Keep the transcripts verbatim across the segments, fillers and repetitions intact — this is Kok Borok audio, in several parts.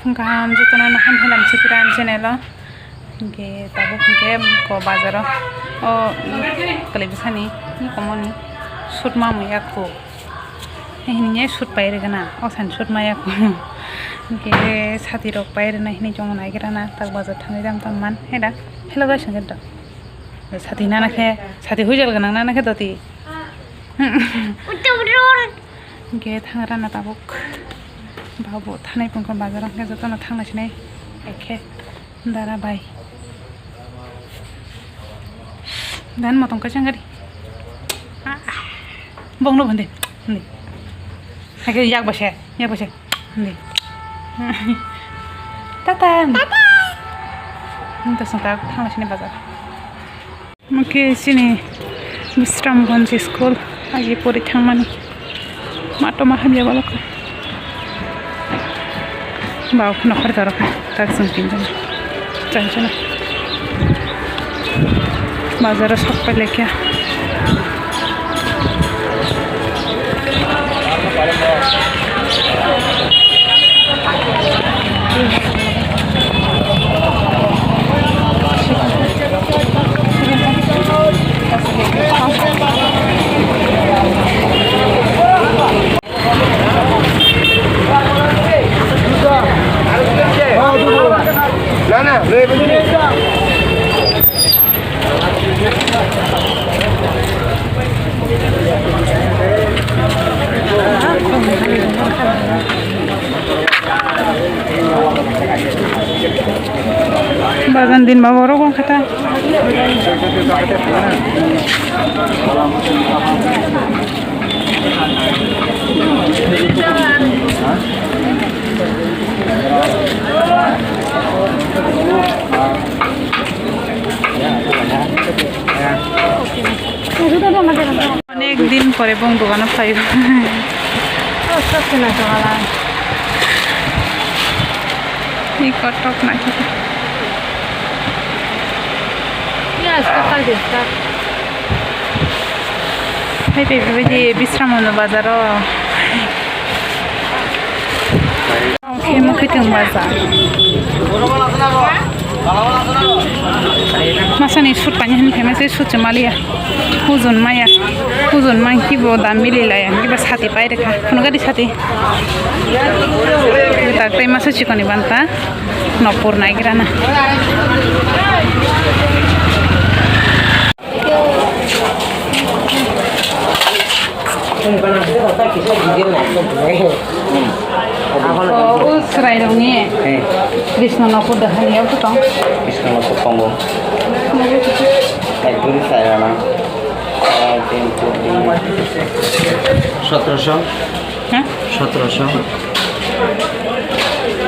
Kaham jotono no ham helam sikira channel o. Hingke tabuk hingke ko bazar o o kwlwi bwsani komoni sut mamwi ya kho. Hini sut pai rwgana o sani sut maya kho. Hingke sati rok pai rwna hini chong naigira na tak bazar thangwi dam tam man heda. Hello guys, hingke do sati nana khe sati hujal ganang nana khe doti. Hingke thangrana tabuk. Babu thanai pungkha bazar hwnkhe jotono thangna sinai. Ekhe dara bai. Dan motong kaisa gari. Bongno bhande. Hande. Hake yak base, yak base. Hande. Tata. Tata. Hande songta thangna sinai bazar. Omo khe chini Bisramganj school agi pori thangmani. Ma toma hamya balok. Ba o kheno khorsa rok tak song tin jona. Char jona. Bazar o sok pai lekha. Bazan din ma borok wngkha ta. Onek din pore bong dogano phaio. Ni kotok na khe. Hai pai pai di Bisramganj bazar o. Oke, mo khitwng bazar. Masani sut pani hin famous sut chumaliya. Hujun maya. Hujun man ki bo dam mili laya. Ki ba sati pai rekha. Phunukha di sati. Tak tai masa chikoni banta. Nopor naigrana. O, o chwrairokni Krishna nokho dahai yao tong. Krishna nokho tongo. Ekdori chwrairokno. Sotoroso. Ha? Sotoroso.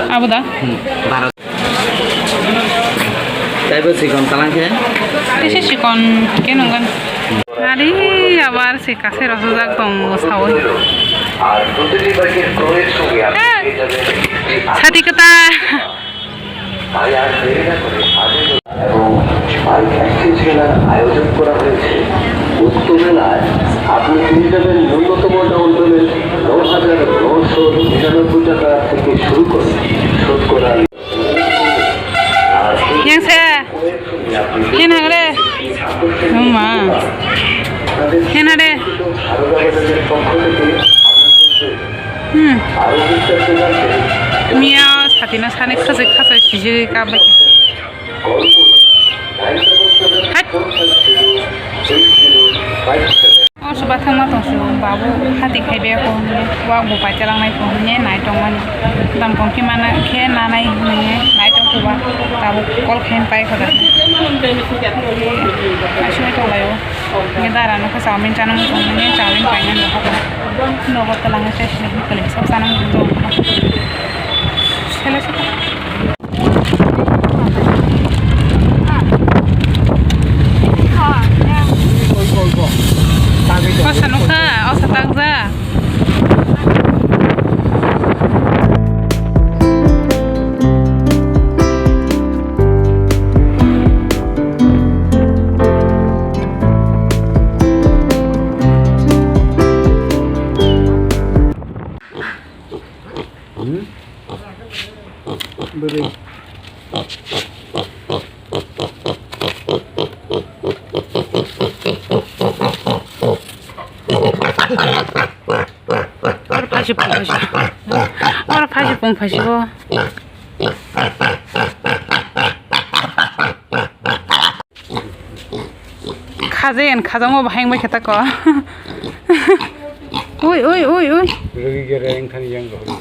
Abo da? Hmm. Baro. Taibo chikon talang khe? Tei se chikon khe nunggan. Ari abar se kase rosojak tong sawi. Sati kota. এবং bike exchange মেলার আয়োজন করা হয়েছে। উক্ত মেলায় আপনি পেয়ে যাবেন ন্যূনতম ডাউন পেমেন্ট ন হাজার নশো নিরানব্বই টাকা থেকে শুরু করে শতকরা Yang se. Hen hagre. Oma. Hen hagre. Hmm. Mia sati na sani khasai khasai sijui kabai. Hai. O se bathang ma tong se babu hati khai be ko hwnwi wa bo pai chalang nai ko hwnwi nai tong mani. Dam tong ki mana khe nanai hwnwi nai tong ko ba tabuk call khe pai kho da. Aswk tong lai o. Nge dara no kho chowmin chana mo tong nge chowmin pai nang ko. Nogo talang se se ni kali sa chana mo tong. Sele se. Osa nukha, osa takja. Hmm? Oro phaisi pung phaisi. Oro phaisi pung phaisi bo. Khajayan, khajangma bahai wngbai khe tako. Ui, ui, ui, ui. Rwgwi gere wngthani yang rohorwi.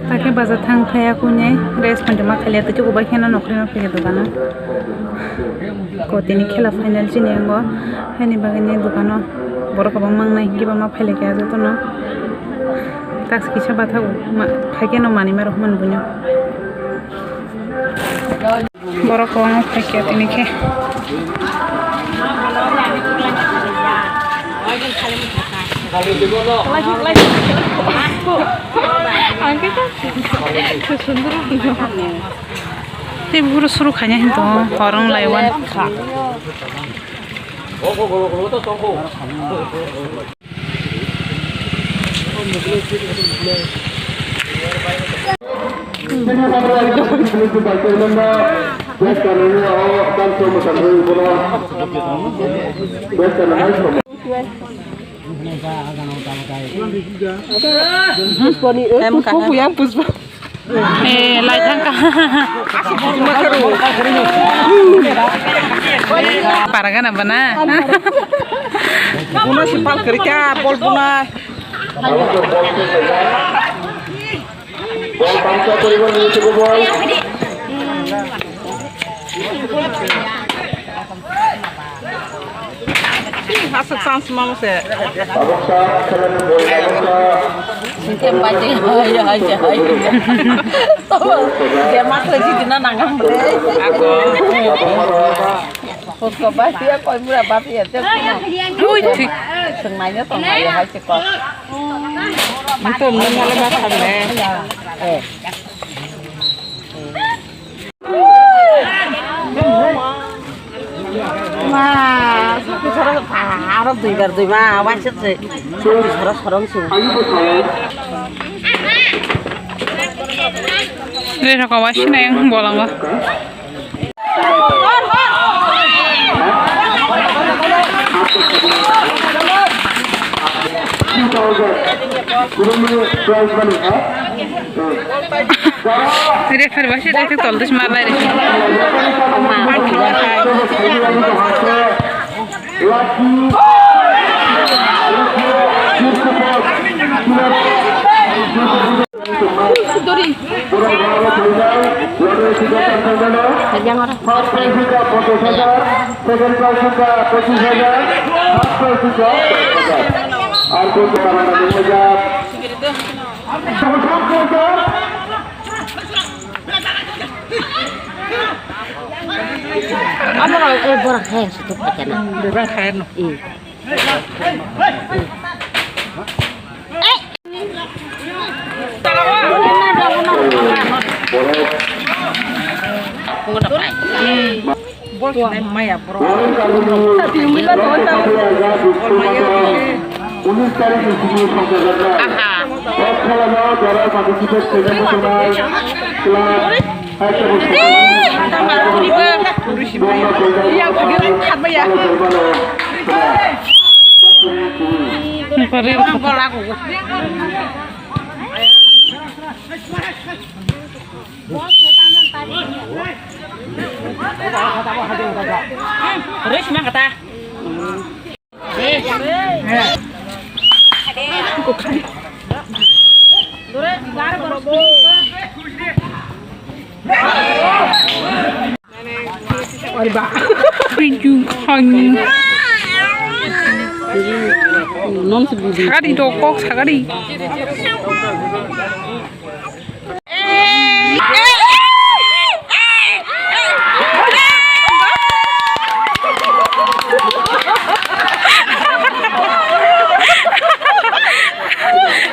Takhe baja thang phaiya kunye, rest phaima khalia tei chukubai kheno nokhrino phaiya dogano. Kotini khela final chini ango, haini bagwi ni dogano borok kwbangma wngnai, hwnkhe bama phailaikha jotono. Task kisa bathak ma, phaikhe no manwi ma rwkha man buino. Borok kwbangma phaikha tini khe. Tei buphuru suru khaina hinwi tongo, hor wng lai wan. Puspani, eh, Puspa buyang, Puspa. Eh, lai thangkha. Paragana bana. Buno si pal kerja, pol bunai. Bol bangsa poribar ni cukup bol. Aswk chance mamo se. Tabuk sa, kelen bol tabuk sa. Sinte pai te, hai, hai, hai. Dia mak lagi dina nangam bre. Aku. Khusko ba dia koi mura ba dia. Ui, thik. Swngnai no tong nai hai se ko. Nito nung ngale ba thang ne. Eh. Ma, sukhi soro, aro duibar dui ma, waisuk se, sukhi soro sorong su. Re rokok waisuk nai ang bolong o. Referee bai se tol dis mar lai re. Sudori. First prize hwnkha ponchash hajar, second prize hwnkha pochish hajar, third prize hwnkha paanch hajar. Ar koi karon da nung jab. Amara, eh, borak hai, sutuk pakena. Borak hai, no. Hmm. Unis tarikh ni simi songkar jatra. Aha. Kok khalano jara participate khainani tongnai club. Thank you, honey. Sagadi to kok sagadi.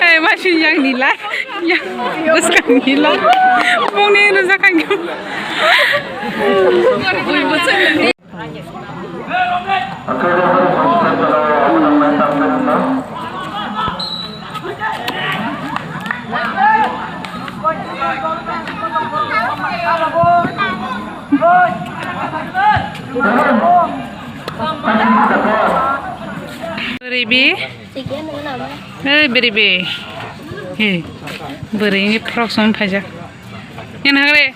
Eh, masih yang nilai. Ya, bwskang nila. Bongni rwjak ang. Ui, bwswk nini. Ui, bwswk nini. Bibi. Hey, biribi. Hey, bwrwi ni frok song phaijak. Yan hagre.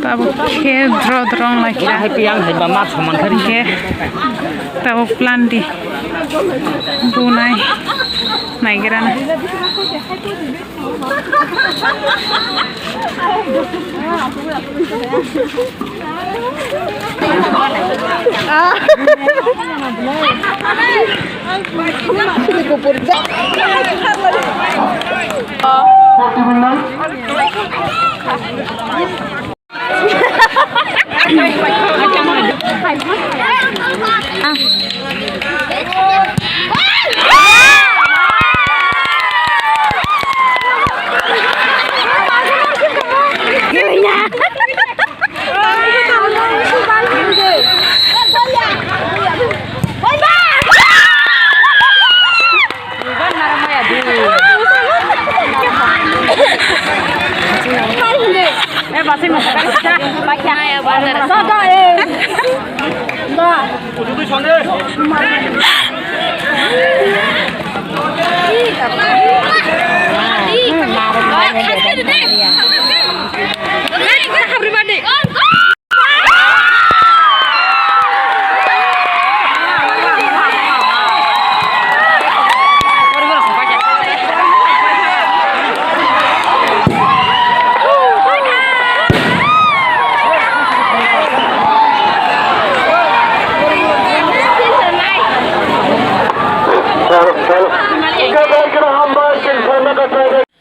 Tabuk khe dro dro wng lai kha. Hai piyang hai ba ma saman khari. Khe tabuk plan di bunai naigira na.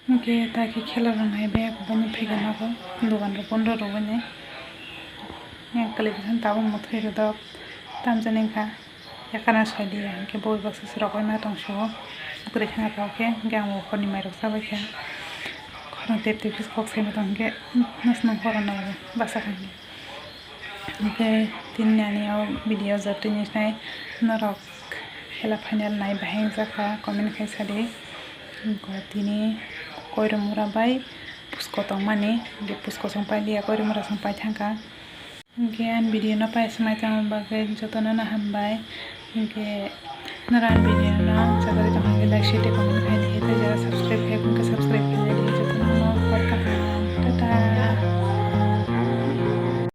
Hwnkhe ta khe khela rwnai bai bini phaiga nogo, dogan rok bondo rwgwini. Yang kwlwi bwsano tabuk mwthwi rwdok tamjani wngkha. Yakarno soi di, hwnkhe boi baksa se rok oi ma tong sugo. Kwrwi kheno tok khe, hwnkhe ang bo horni mairok chabai kha. Khorang tep tep khe kok sai ma tong khe, nw swnam horo nai basa kha hwnkhe. Hwnkhe tini ani o video joto ni sai norok khela final nai bahai wngjakha, comment khai sadi. Hwnkhe tini koirom mura bai pusko tongmani, hwnkhe pusko song pai liya, koirom mura song pai thangkha. Hwnkhe ani video no pai swmai tongma bagwi jotono no hambai. Hwnkhe noro ani video no sajagwi tongkha hwnkhe like, share tei comment khai di, tei jara subscribe khai hwnkhe subscribe.